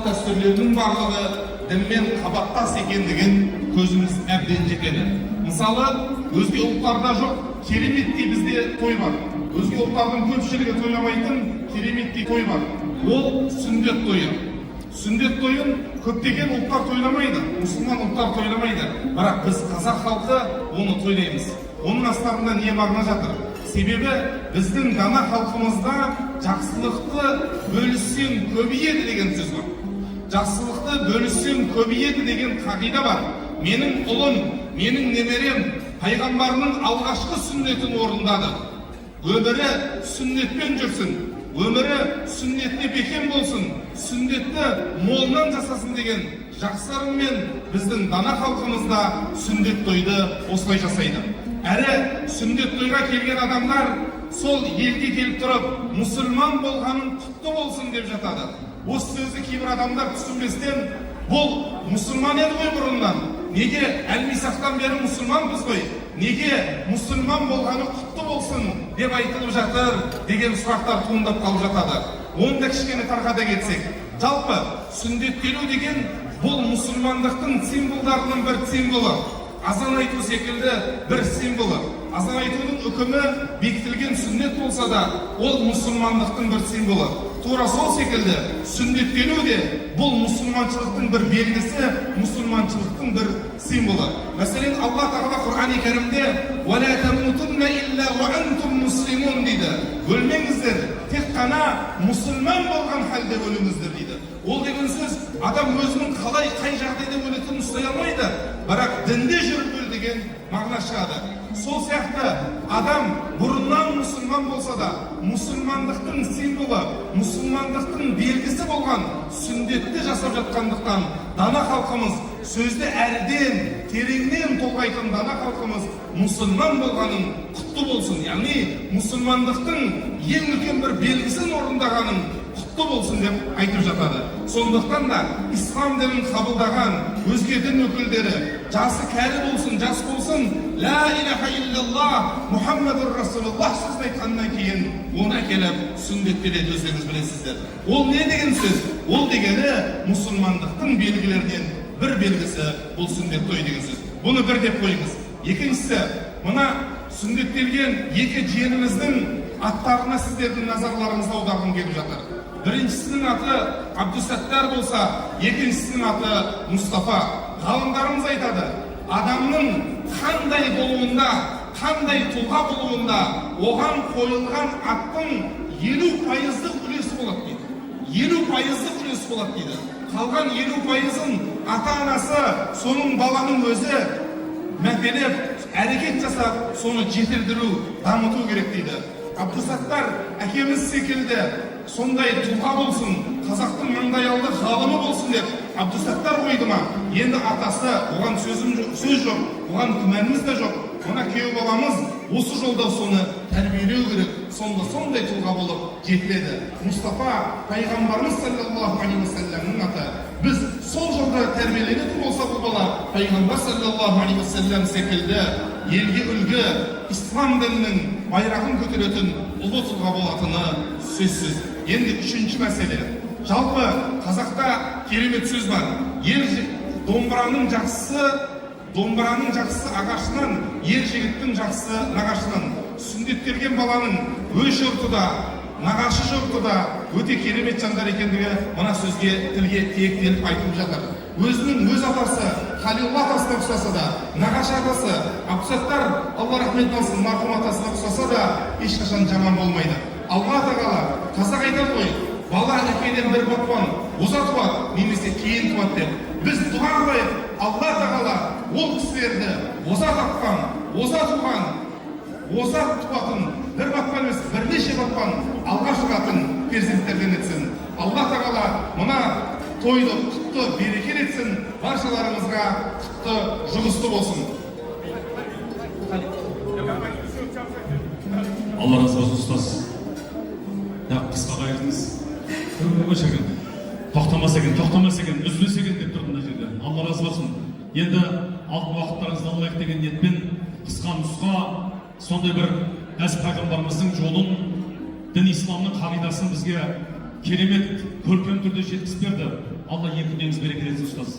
салт дәстүрлерінің барлығы дінмен қабаттас екендігін көзіміз әбден жетеді. Мысалы, өзге ұлттарда жоқ кереметтей бізде той бар. Өзге ұлттардың көпшілігі тойламайтын кереметтей той бар. Ол – сүндет тойы. Сүндет тойын көптеген ұлттар тойламайды, мұсылман ұлттар тойламайды, бірақ біз, қазақ халқы, оны тойлаймыз. Оның астарында не мағына жатыр? Себебі біздің дана халқымызда «жақсылықты бөліссең, көбейеді» деген сөз бар. Жақсылықты бөліссең, көбейеді деген қағида бар. Менің ұлым, менің немерем пайғамбарының алғашқы сүннетін орындады. Өмірі сүннетпен жүрсін, өмірі сүннетіне бекем болсын, сүннетті молынан жасасын деген жақсы ырыммен біздің дана халқымызда сүндет тойды осылай жасайды. Әрі сүндет тойға келген адамдар сол елге келіп тұрып, «мұсылман болғаның құтты болсын» деп жатады. Осы сөзді кейбір адамдар түсінбестен, «бұл мұсылман еді ғой бұрыннан, неге, әлмисақтан бері мұсылманбыз ғой, неге мұсылман болғаны құтты болсын деп айтылып жатыр?» деген сұрақтар туындап қалып жатады. Оны да кішкене тарқата кетсек, жалпы сүндеттелу деген бұл мұсылмандықтың символдарының бір символы, азан айту секілді бір символы. Азан айтудың үкімі бекітілген сүннет болса да, ол мұсылмандықтың бір символы. Тура сол секілді сүндеттелу де бұл мұсылманшылықтың бір белгісі, мұсылманшылықтың бір символы. Мәселен, Алла Тағала Құрани Кәрімде «Уәлә тәмутунна илля уә антум муслимун» дейді. Өлмеңіздер, тек қана мұсылман болған халде өліңіздер дейді. Ол деген сөз, адам өзінің қалай, қай жағдайда өлетінін ұстай алмайды, бірақ дінде жүріп өл деген мағына шығады. Сол сияқты адам бұрыннан мұсылман болса да, мұсылмандықтың символы, мұсылмандықтың белгісі болған сүндетті жасап жатқандықтан, дана халқымыз, сөзді әріден, тереңнен толғайтын дана халқымыз «мұсылман болғаның құтты болсын», яғни мұсылмандықтың ең үлкен бір белгісін орындағаның құтты болсын деп айтып жатады. Сондықтан да ислам дінін қабылдаған өзге дін өкілдері, жасы кәрі болсын, жас болсын, «Ла илаха иллаллах, Мұхаммадур Расулаллах» сөзін айтқаннан кейін оны әкеліп сүндеттеледі. Өздеріңіз білесіздер, ол не деген сөз? Ол дегені мұсылмандықтың белгілерінен бір белгісі бұл сүндет той деген сөз. Бұны бір деп қойыңыз. Екіншісі, мына сүндеттелген екі жиеніміздің аттарына сіздердің назарларыңызды аударғым келіп жатыр. Біріншісінің аты Абдусаттар болса, екіншісінің аты Мұстафа. Ғалымдарымыз айтады, адамның қандай болуында, қандай тұлға болуында оған қойылған аттың 50%-дық үлесі болады дейді. 50%-дық үлесі болады дейді. Қалған 50%-ын ата анасы, соның баланың өзі мәпелеп, әрекет жасап, соны жетілдіру, дамыту керек дейді. Абдусаттар әкеміз секілді сондай тұлға болсын, қазақтың маңдайалды ғалымы болсын деп Абдусаттар қойды ма, енді атасы, оған сөзім жоқ, сөз жоқ, оған күмәніміз де жоқ. Мына күйеу баламыз осы жолда соны тәрбиелеу керек, сонда сондай тұлға болып жетіледі. Мұстафа пайғамбарымыз саллаллаху алейхи уассаламның аты. Біз сол жолда тәрбиеленетін болса, бұл бала пайғамбар саллаллаху алейхи уассалам секілді елге үлгі, ислам дінінің байрағын көтеретін ұлы тұлға болатыны сөзсіз. Енді үшінші мәселе. Жалпы қазақта керемет сөз бар: ер домбыраның жақсысы, домбыраның жақсысы ағашынан, ер жігіттің жақсысы нағашынан. Сүндеттелген баланың өз жұрты да, нағашы жұрты да өте керемет жандар екендігі мына сөзге, тілге тиектеліп айтылып жатыр. Өзінің өз атасы Халилла атасына ұқсаса да, нағашы атасы Абдусаттар, Алла рахметін алсын, марқұм атасына ұқсаса да, ешқашан жаман болмайды. Алла Тағала, қазақ айтады ғой, бала әкеден бір батпан оза туады немесе кейін туады деп. Біз дұға қылайық, Алла Тағала ол кісілерді оза тапқан, оза туған, оза туатын, бір батпан емес, бірнеше батпан алға шығатын перзенттерден етсін. Алла Тағала мына тойды құтты, берекелі етсін, баршаларыңызға құтты, жұғысты болсын. Алла разы болсын, ұстаз. Ja, қысқа қайырдыңыз. Өй, шіркін, тоқтамас екен, тоқтамас екен, үзілмес екен деп тұрдым мына жерде. Алла разы болсын. Енді алтын уақыттарыңызды алмайық деген ниетпен қысқа нұсқа сондай бір әз пайғамбарымыздың жолын, дін исламның қағидасын бізге керемет Көркем түрде жеткізіп берді. Алла екі дүниеңізді берекелетсін, ұстаз.